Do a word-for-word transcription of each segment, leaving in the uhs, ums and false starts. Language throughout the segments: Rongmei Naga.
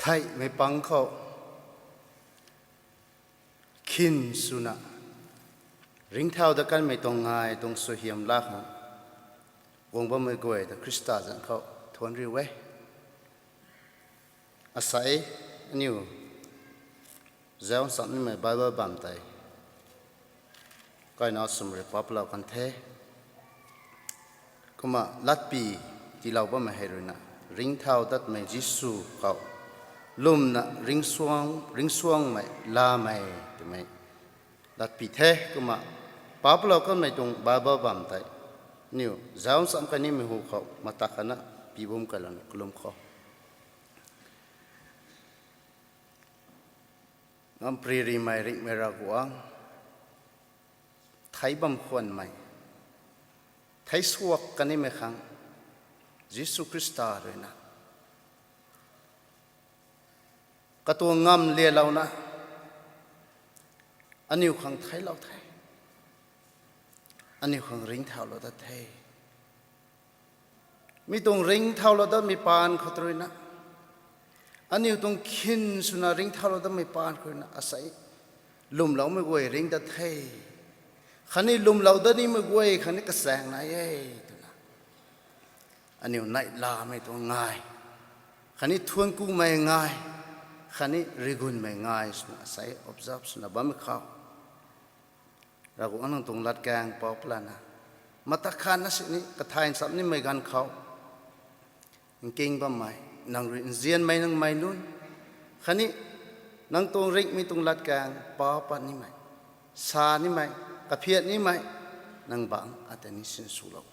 Theihmei pang khou khin swna ringcthau dat kanmei tuang ngai tuang suaihiam laa khang guang bammei guay ta Khrista zanc khou thuanc riu e. Asei aniu zauc nchamc nimei Bible bam tei kaina sum rui paplou kan the. Kumna latpy tiilou bammei hei ruina ringcthau datmei Jisu khou lwmna ringcsuang, ringcsuangmei laamei twmei latpy the. Kumna paplou kanmei tuang Bible bam tei aniu zauc nchamc kanimei hu khou mata khatna pibum kailouna kalum khou, Ngampri rimei ringhmei Ravguangc, theic bam khwanmei, theic suak kanimei khang Jisu Khrista ruina katuang ngamv lialouna aniu khang theiclou the, aniu khang ringcthaulou dat the. Mi tuang ringcthaulou datmei paan khou ruina, aniu tuang khin swna ringcthaulou datmei paan khou ruina asei lwmloumei guay ringc dat the. Khatni lwmlou dat nimei guay khatni kachaeng nai e twna aniu neihlamei tuang ngai, khatni thuanckumei ngai, khatni rigunmei ngai swna asei observe swna bammei khou, Ravguangc nang tuang latkaeng pou palana, mata khatna sini kathai nchamc nimei ganv khou nking bammei, nang rui nzianmei nang mei nunc, khatni nang tuang ringhmei tuang latkaeng pou pat nimei, sa nimei, kaphiat nimei, nang bangc ata ni sinswlou.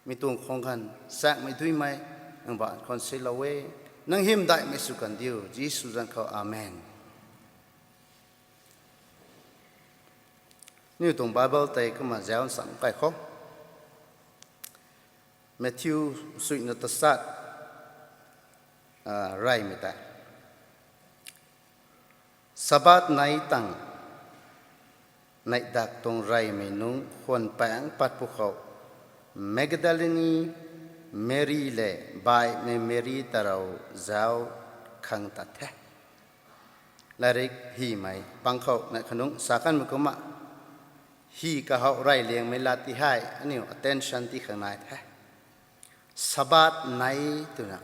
Mi tuang khang ganv saekmei duimei, nang bangc khwan silou e. Nang hymdaihmei sw kan diu, Jisu zanc khou, Amen. Aniu tuang Bible tei kumna zauc nchamc kai khou, Matthew suina tasat, a, reymei tei, Sabbath nei tang neih dak tuang reymei nunc khwan paengc pat pwkhou, Magdalene Mary lev baihmei Mary ta rui zauc khang tat the. Latrik hymei pang khou neih khanungc sa kanmei kumna, hy kahou reyliangmei lat ti hei aniu attention ti khang nai the. Sabbath nei twna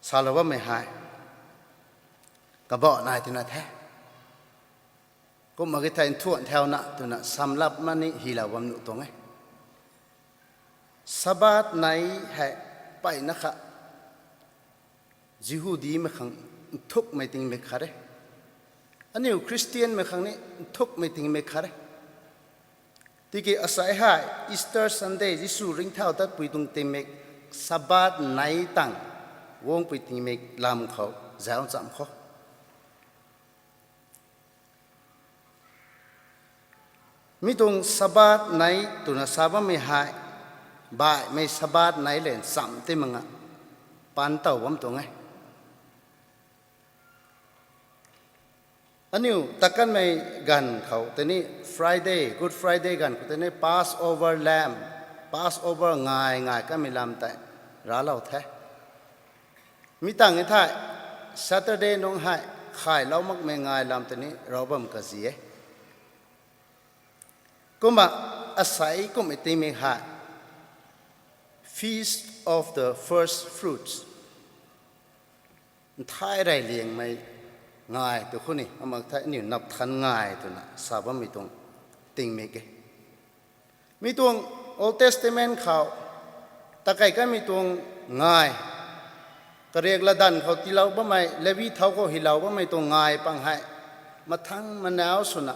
salou bammei hei kabah nei twna the. Kumna ki thei nthuanh thauna twna samlap mani hylou bam nuh tuang e. Sabbath nei hei mpeyna kha Jihudimei khang nthukmei tingmik khat e. Aniu Khristianmei khang ni nthukmei tingmik khat e. Tiki asei hei Easter Sunday, Jisu ringcthau tatpui tuang tingmik, Sabbath nei tang guangpui tingmik lam khou zauc nchamc khou, mi tuang Sabbath nei twna sa bammei hei baihmei Sabbath nei lev nchamc ti mak nga, pan tow bam tuang e. Aniu takanmei ganv khou tei ni, Friday, Good Friday ganv khou tei ni Passover lamb, Passover ngai ngai kanmei lam tei raclou the. Mi tang e thei, Saturday nungc hei khaylou makmei ngai lam tei ni rac bam kazi e. Kumna asei kumhmei tingmik hei Feast of the First Fruits, nthai reyliangmei ngai tw khou ni, amak thei aniu nap than ngai twna sa bammei tuang tingmik e. Mi tuang Old Testament khou takei kanmei tuang ngai, kariak latdanv khou tiilou bammei, Levi thau khou hylou bammei tuang ngai pang hei mathang manau swna,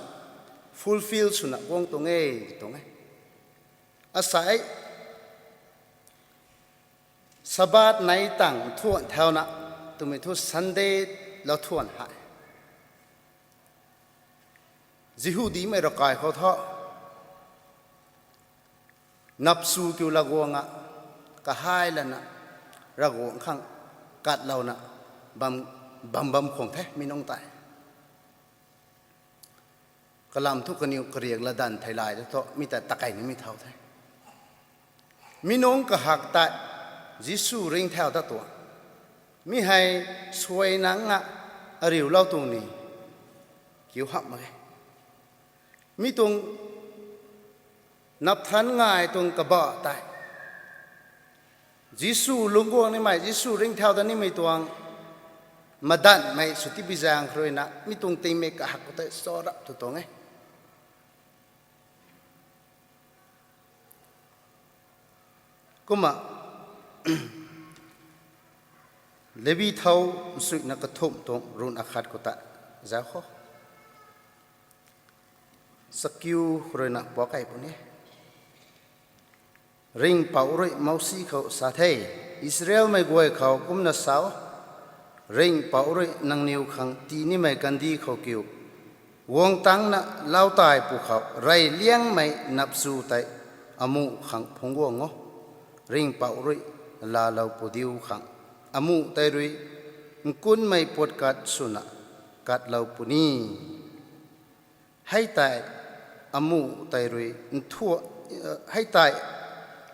fulfill swna guang tuang e, tuang e. Asei Sabbath nei tang nthuanh thauna twmei thu Sunday lou thuanh hei Jihudimei ravkai khou thu napsu kiu laguangna, kahai lana, Ravguangc khang katlouna bam, bam bam khwang the mi nungc tei. Kalam thu kaniw kariak latdanv theilay ta thu mi ta takei nimei thau the. Mi nungc kahak tei Jisu ringcthau tat tuang, Mi hei suai nang a ariulou tuang ni kiu hamh mak e. Mi tuang napthan ngai tuang kabah tei Jisu lungc guang nimei, Jisu ringcthau dat nimei tuang madanhmei sw tibi zaeng khou ruina mi tuang tingmik kahak khou tei charap tu tuang e. Kumna Levi thau nsuina kathumh tuang ruhna khat khou ta zauc khou, chakiu khou ruina puak kai puni. Ringhpouc rui Mousi khou sa the, Israelmei guay khou kumna sa o, Ringhpouc rui nangniw khang tii nimei kandih khou kiu, guang tangcna lau tai pwkhou reyliangmei napchu tei amuh khang phungc guang o. Ringhpouc rui laalou pu diu khang amuh tei rui nkunmei puat kat swna katlou puni. Hei tei amuh tei rui nthuan, hei tei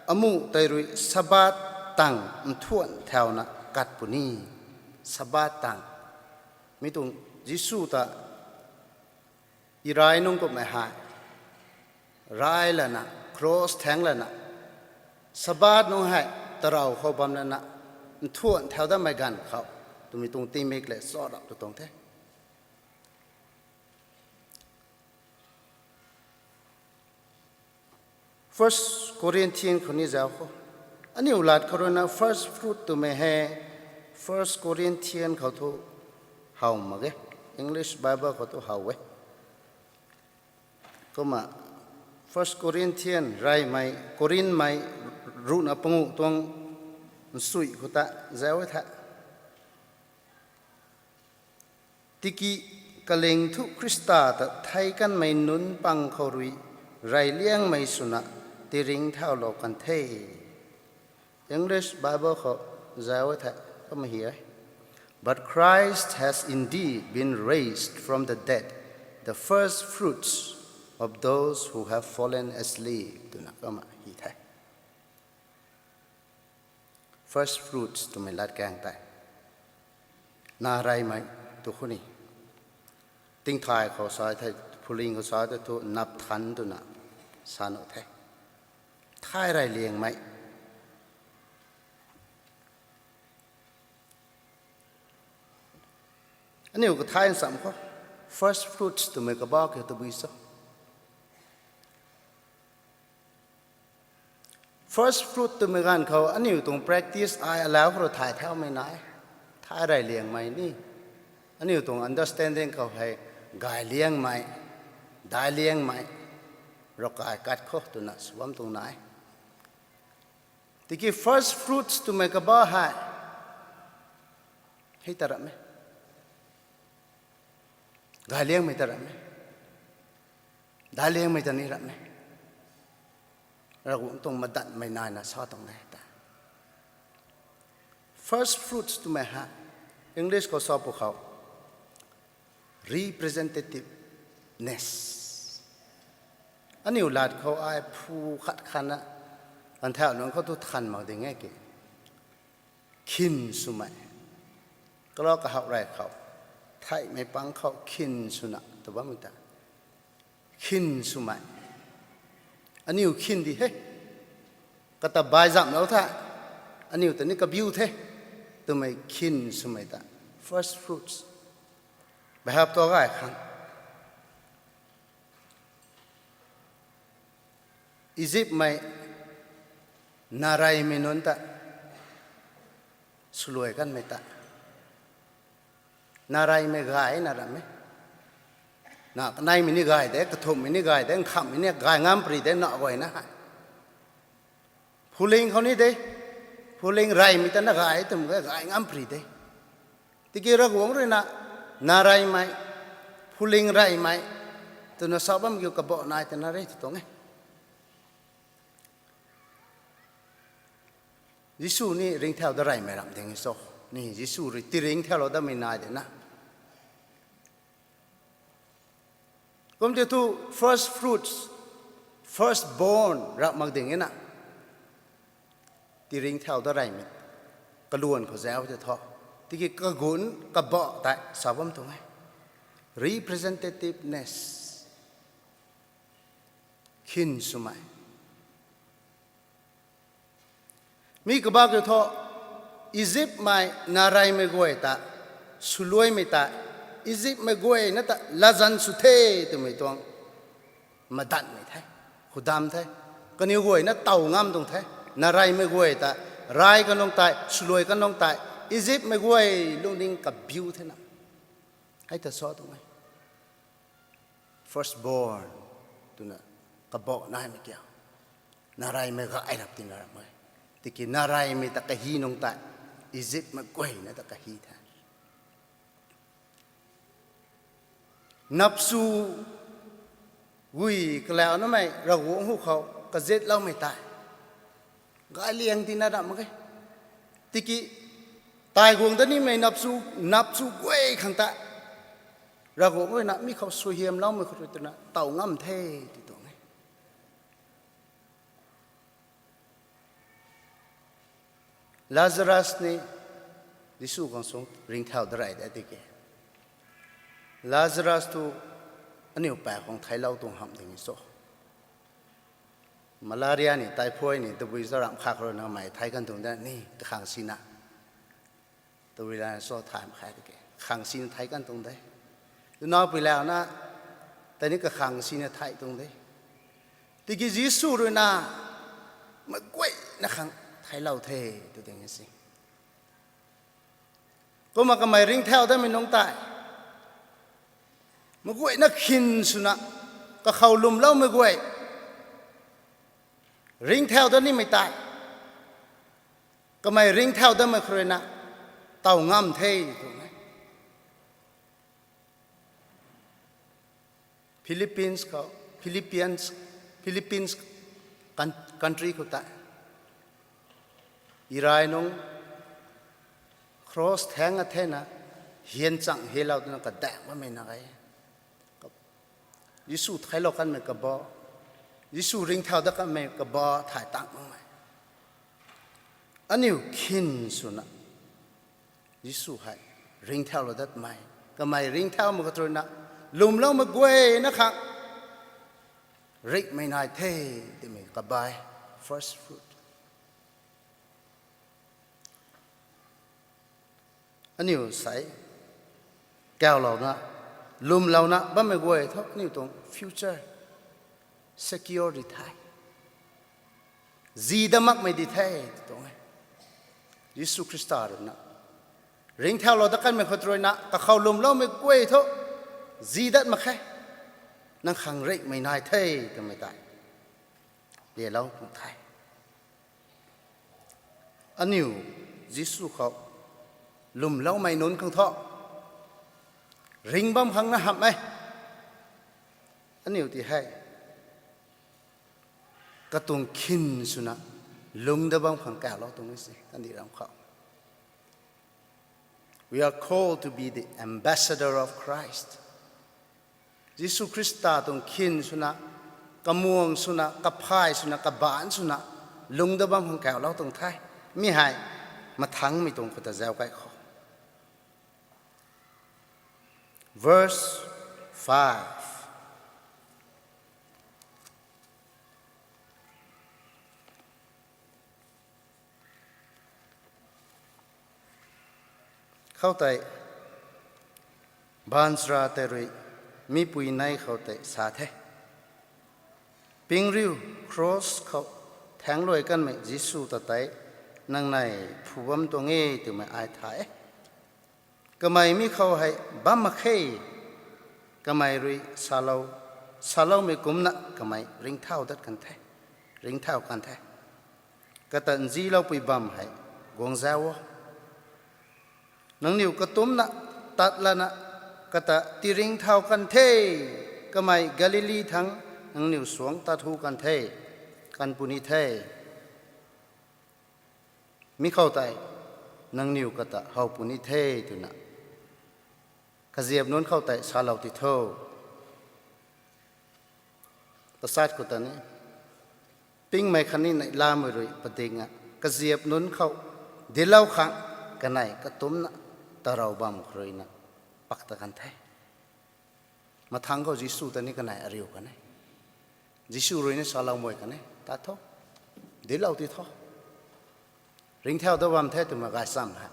amuh tei rui Sabbath tang nthuan thauna kat puni. Sabbath tang. Mi tuang Jisu ta irai nunc kumhmei hei rai lana, cross thaeng lana, Sabbath nungc hei tarou khou bam lana, nthuan thau datmei ganv khou twmei tuang tingmik le charap tu tuang the. First Corinthian khou ni zauc khou, aniu lat khou ruina first fruit twmei hei First Corinthian khou thu how mak e, English Bible khou thu how e. Kumna First Corinthian reymei, Corinthmei ruhna panguh tuang nsui khou ta zauc e the. Tiki kaling thu Khrista ta thei kanmei nunc pang khou rui reyliangmei swna tiringcthaulou kan the. English Bible khou zauc e the, kumna hi e. But Christ has indeed been raised from the dead, the first fruits of those who have fallen asleep, twna kumna hi the. First fruits twmei latkaeng tei na reymei tu khou ni, tingthay khou sa the, phuling khou sa the thu napthan twna sa nuh the. Thay reyliangmei. Aniu kathay nsam khou first fruits twmei kabah kiu tabui cho? First fruit twmei ganv khou aniu tuang practice ai alau khou rui thay thaumei nai e. Thay reyliangmei ni, aniu tuang understanding khou hei gayliangmei, daic liangmei, ravkai kat khou twna sw bam tuang nai e. Tiki first fruits twmei kabah hei hei ta ramh e. Gayliangmei ta ramh e. Daic liangmei ta ni ramh e. Ravguangc tuang madanhmei naina sa tuang e ta. First fruits twmei hei English khou sa pwkhou representativeness. Aniu lat khou ai phu khat khatna, anthau nunc khou thu than mak ding e ki, khin swmei. Kalau kahak rey khou, theihmei pang khou khin swna tw bammei ta, khin swmei. Aniu khin di he, kata baizamhlou the, aniu ta ni kabiu the twmei khin swmei ta first fruits. Bahap tu gay khang Egyptmei na reymei nunc ta swluai kanmei ta, na reymei gay na ramh e. Na kaneimei ni gay de, kathumhmei ni gay de, nkhamhmei ni gay ngam pary de, na guayna hei phuling khou ni de, phuling reymei ta na gay twmei gay ngam pary de. Tiki Ravguangc ruina na reymei, phuling reymei twna sa bam kiu kabah nai twna re tu tuang e. Jisu ni ringcthau dat reymei ramh ding e cho? Ni Jisu rui tiringcthaulou datmei nai de na. Kum tei thu first fruits, first born rap mak ding e na. Tiringcthau dat reymei, kaluan khou zauc tei thu, Tiki kagun kabah tei sa bam tuang e. Representativeness. Khin swmei. Mi kabah kiu thu, Egyptmei nareymei guay ta, swluaimei ta, Egyptmei guayna ta latzan sw the twmei tuang madanmei the, khudam the. Kaniw guayna tow ngam tuang the. Nareymei guay ta, ray kanung tei, swluai kanung tei, Egyptmei guay lungning kabiu thena. Hei ta sa tuang e. Firstborn twna kabah naimei kiu. Nareymei gay rap tina ramei. Tiki nareymei ta kahi nung tei, Egyptmei guayna ta kahi the. Napsu gui kalaunamei Ravguangc hu khou kazatloumei tei gay liang tina ram mak ge. Tiki tei guang da nimei napsu, napsu guay khang tei Ravguangc ruina mi khou suaihiamloumei khou rui twna tow ngam the ti tuang e. Lazarus ni Jisu khang sung ringcthau da rey de tiki, Lazarus thu aniu paek khang theiclou tuang hamh ding e cho. Malaria ni, typhoid ni, tabui zaramh khat khou ruina mei thei kan tuang de ni, kakhang sina. Tabui la cho thay mak khe tiki, kakhang sina thei kan tuang de. Twnaupui launa tei ni kakhang sina thei tuang de. Tiki Jisu ruina maguayna khang theiclou the tw ding e si. Kumna kamei ringcthau datmei nungc tei, maguayna khin swna, kakhou lwmloumei guay ringcthau dat nimei tei, kamei ringcthau datmei khou ruina tow ngam the tuang e. Philippines khou, Philippians, Philippines coun-, country khou tei, iray nung cross thaeng a thena, hian chang helou twna kadaeng bammei na e. Jisu theiclou kanmei kabah, Jisu ringcthau dat kanmei kabah thay tang makmei. Aniu khin swna, Jisu hei ringcthaulou datmei, kamei ringcthaumei khou ruina, lwmloumei guayna khang ringhmei nai the twmei kabah e, first fruit. Aniu sei kaulouna, lwmlouna bammei guay thu aniu tuang future secure di the. Zi dat makmei di the, tw tuang e. Jisu Khrista ruina ringcthaulou dat kanmei khou ruina, kakhou lwmloumei guay thu zi dat mak khe. Nang khang ringhmei nai the twmei tei lelou tuang the. Aniu Jisu khou lwmloumei nunc khang thu ringh bam khang na hamh e. Aniu ti hei katuang khin swna lung dat bam khang kaulou tuang e si, kandih ram khou. We are called to be the ambassador of Christ. Jisu Khrista tuang khin swna, kamuang swna, kaphay swna, kabaanc swna, lung dat bam khang kaulou tuang the. Mi hei mathangmei tuang khou ta zauc kai khou. Verse five. Khoutei baanchara tei rui mipui nei khou tei sa the, Ping riu, cross khou thaengluai kanmei Jisu ta tei nang nei phu bam tuang e twmei ai thay e. Kamei mi khou hei bam mak khe. Kamei rui salou, saloumei kumcna kamei ringcthau dat kan the, ringcthau kan the. Kata nziloupui bam hei guang zau o. Nangniw katumcna tat lana kata tiringcthau kan the. Kamei Galili thangc nangniw suangc tat hu kan the, kan puni the. Mi khou tei nangniw kata how puni the twna kaziap nunc khou tei salou ti tho. Tachat khou ta ni, pingmei khatni neihlamei rui padinga kaziap nunc khou dinclou khang kanei katumcna tarou bam khou ruina pak ta kan the. Mathangc khou Jisu ta ni kanei ariu kan e. Jisu rui ni salou mei kan e. Tat tho. Dinclou ti tho. Ringcthau dat bam the twmei gaychamv hei.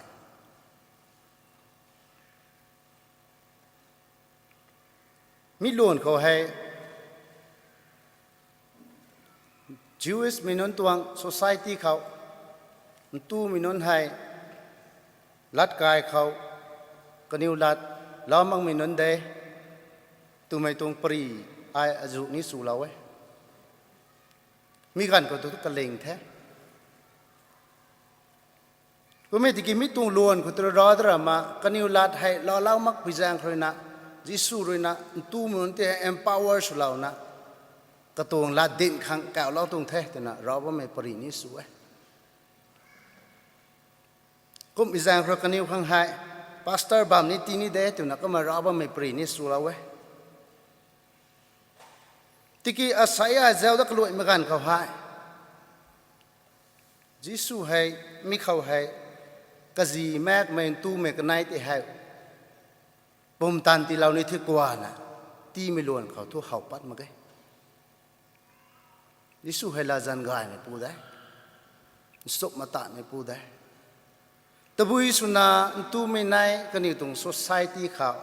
Mi luan khou hei Jewish mei nunc tuang society khou, ntumei nunc hei, latkai khou, kaniw lat, lou makmei nunc de, twmei tuang pary, ai azuh ni swlou e. Mi ganv khou tu kaling the. Kummei tiki mi tuang luan khou tu ra da rama, kaniw lat hei laalou makpui zaeng khou ruina, Jisu ruina, ntumei nunc tei empower swlouna, katuang lat dinc khang kaulou tuang the, twna rau bammei pary ni sw e. Kummei zaeng khou kaniw khang hei, pastor bam ni ti ni de, twna kumna rau bammei pary ni swlou e. Tiki asei a zau dat kaluaimei ganv khou hei, Jisu hei, mi khou hei, kazi makmei ntumei kanei tei hei, pumtan tiilou ni thi kuana, tiimei luan khou thu how pat mak ge. Jisu hei latzan gaymeipu de, nchumh matanmeipu de. Tabui swna ntumei nai kaniw tuang society khou,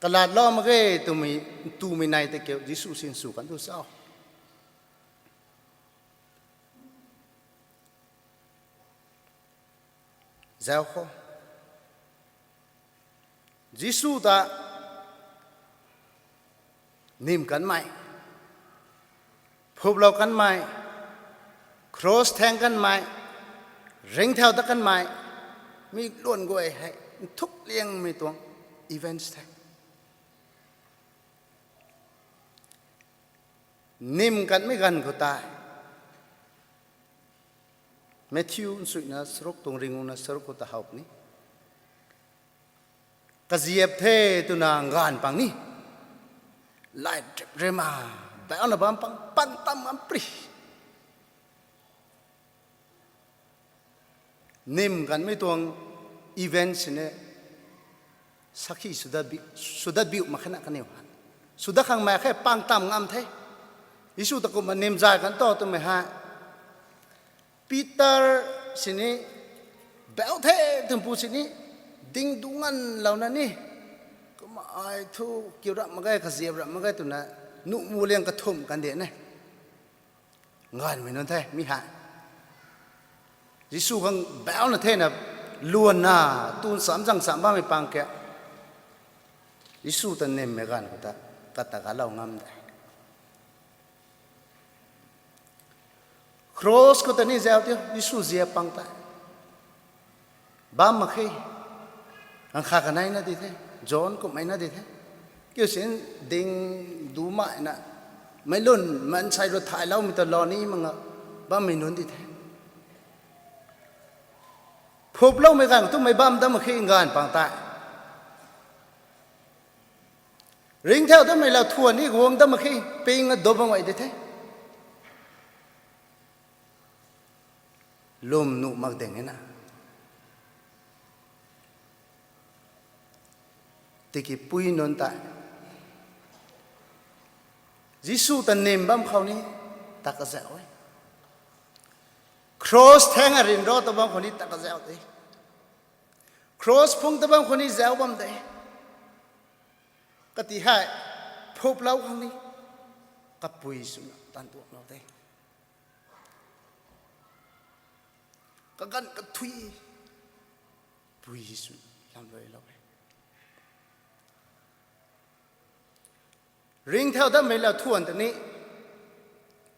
kalatlou mak ge twmei ntumei nai tei kiu Jisu sinsw kan tu cho? Zau khou. Jisu ta nym kanmei, phuplou kanmei, cross thaeng kanmei, ringcthau dat kanmei, mi luan guay hei nthuk liangmei tuang events the. Nym kanmei ganv khou tei, Matthew nsuina charuk tuang ringuhna charuk khou ta how ni, kaziap the twna nganv pang ni, laitrip rima, bauna bam pang, pang tam ngam pri. Nym kanmei tuang event sini sakhi sw dat biu mak khe na kaniw hei. Sw dat khang mak khe, pang tam ngam the. Jisu ta kumna nym zay kan to twmei hei, Peter sini, bau the twmpu sini, ding du nganvlouna ni, kumna ai thu kiu ramh mak ge, kaziap ramh mak ge twna, nuh mu liang kathumh kan de ne. Nganvmei nunc the mi hei. Jisu khang bauna thena, luanna, tun cham zang cham bammei pang ke, Jisu ta nymmei ganv khou ta, kata kalou ngam de. Cross khou ta ni zau ti, Jisu ziap pang tei bam mak khe. Ganv khat kaneina di the, John kumhmei na di the. Kiu sin ding du maina, meic lun maansei rui thayloumei ta lou ni mak nga bammei nunc di the. Phuploumei ganv tumei bam dat mak khe nganv pang tei. Ringcthau datmei lau thuan ni guang dat mak khe, ping a dop bam guay di the. Lwm nuh mak ding e na. Tiki pui nunc tei Jisu ta nym bam khou ni ta kazauh e. Cross thaeng a ryanra ta bam khou ni ta kazauh de. Cross phung ta bam khou ni zauc bam de. Kati hei, phuplou khang ni kapui swna tan tuanglou de. Kaganv kathui pui swna lam ruilou e. Ringcthau datmei lau thuan ta ni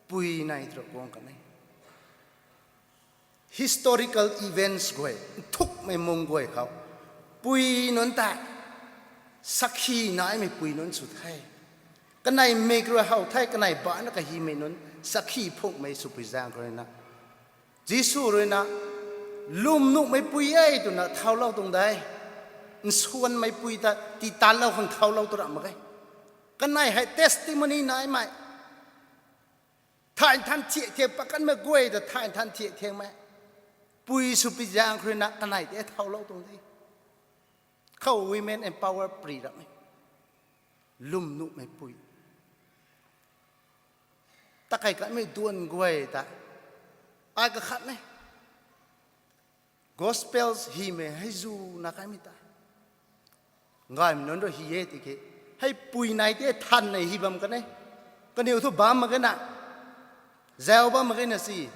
pui nai tru guang kan e. Historical events guay, nthukmei mung guay khou, pui nunc tei sakhi naimei pui nunc sw the. Kanei mik rui how the, kanei bana kahimei nunc sakhi phunghmei swpui zaeng khou ruina, Jisu ruina, lwm nuhmei pui e twna thaulou tuang de. Nsuanmei pui ta titanlou khang thaulou tu ramh mak ge. Kanei hei testimony naimei, thay nthan thiak thiak pakanmei guay ta thay nthan thiak thiakmei pui swpui zaeng khou ruina kanei tei thaulou tuang de. Khou women empower pri ram e. Lwm nuhmei pui. Ta kai kanmei duan guay ta. Ai kakhat ne. Gospels hymei hei zu na kaimei ta. Ngaymei nunc rui hy e tiki, hei pui nai tei than nei hy bam kan e. Kaniw thu bam mak ge na. Zau bam mak ge na si.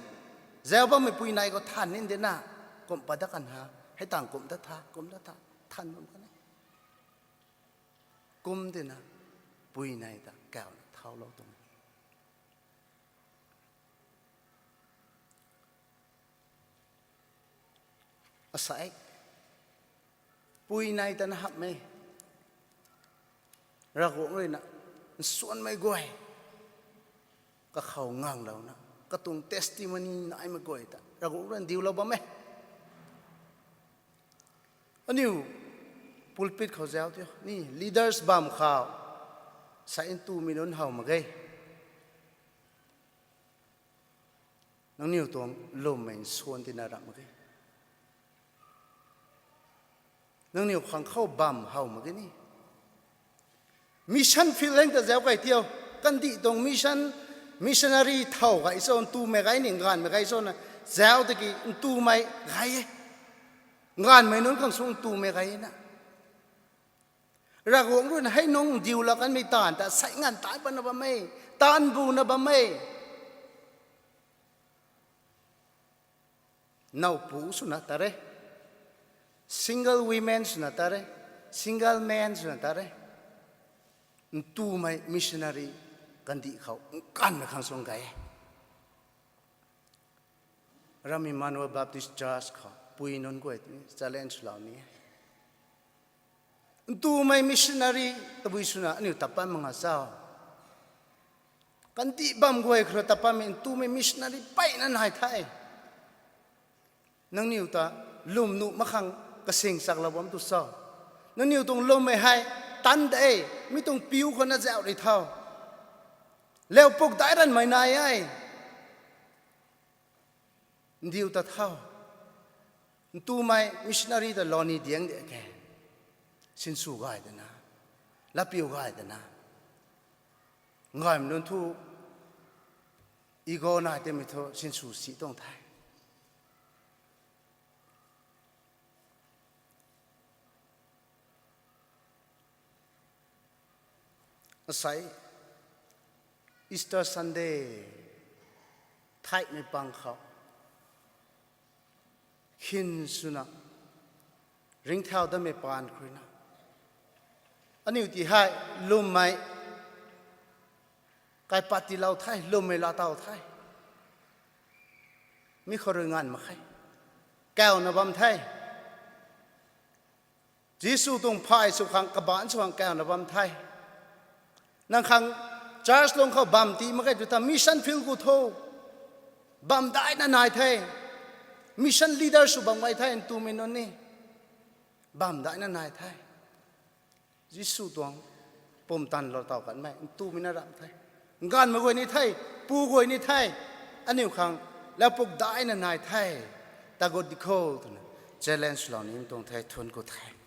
Zau bammei pui nai khou than nin de na. Kum pat dat kan ha. Hei tang kum dat tha, kum dat tha. Than bam kan e. Kum de na. Pui nai ta kauna thaulou tuang. Asai. Pui nai ta na hamhmei. Ravguangc rui na. Nsuanmei guay. Kakhou nganglou na. Katuang testimony naimei guay ta. Ravguangc rui na diulou bam e. Aniu pulpit khou zau tio. Ni leaders bam khou. Sa ntumei nunc how mak ge. Nangniw tuang lwmmei nsuan tina ram mak ge. Nangniw khang khou bam how mak ge ni. Mission field heng ta zau kai tio. Kandih tuang mission, missionary thow gay cho, ntumei gay ni, nganvmei gay cho na. Zau tiki ntumei gay e. Nganvmei nunc khang sung ntumei gay e na. Ravguangc rui na hei nung diu la kanmei taanv ta sai nganv taanc patna bam e, taanv buna bam e. Nowpu swna ta re, single women swna ta re, single man swna ta re, ntumei missionary kandih khou nkanvmei khang sung gay e. Ram Emmanuel Baptist Church khou pui nunc guay tini challenge lou ni e. Ntumei missionary tabui swna aniu tapan mak nga cho? Kandih bam guay khou tapanmei ntumei missionary peyna nai the. Nangniw ta lwm nuh mak khang kasing chaklou bam tu cho? Nangniw tuang lwmmei hei tan de, mi tuang piu khou na zau ri tho. Laupuk dai ranmei nai e. Ndiu ta tho. Ntumei missionary ta lou ni diang de ke. Sinsw gay dana, lapiu gay dana, ngaymei nunc thu ego nai timei thu sinsw si tuang the. Asei Easter Sunday theihmei pang khou khin swna ringcthau datmei paan khruina, aniu ti hei lwmmei kaipat tiilou the, lwmmei laa taw the. Mi khou rui nganv mak khe, kawna bam the. Jisu tuang phay sw khang, kabaanc sw khang kawna bam the. Nang khang church lung khou bam ti mak khe tu ta mission field khou tho, bam daina nai the. Mission leader sw bam gay the ntumei nunc ni, bam daina nai the. Jisu tuang pumtan lou taw kanmei ntumei na ram the. Nganvmei guay ni the, pu guay ni the. Aniu khang laupuk daina nai the. Tagut di kho twna challenge lou ni tuang the, thuanc ku the.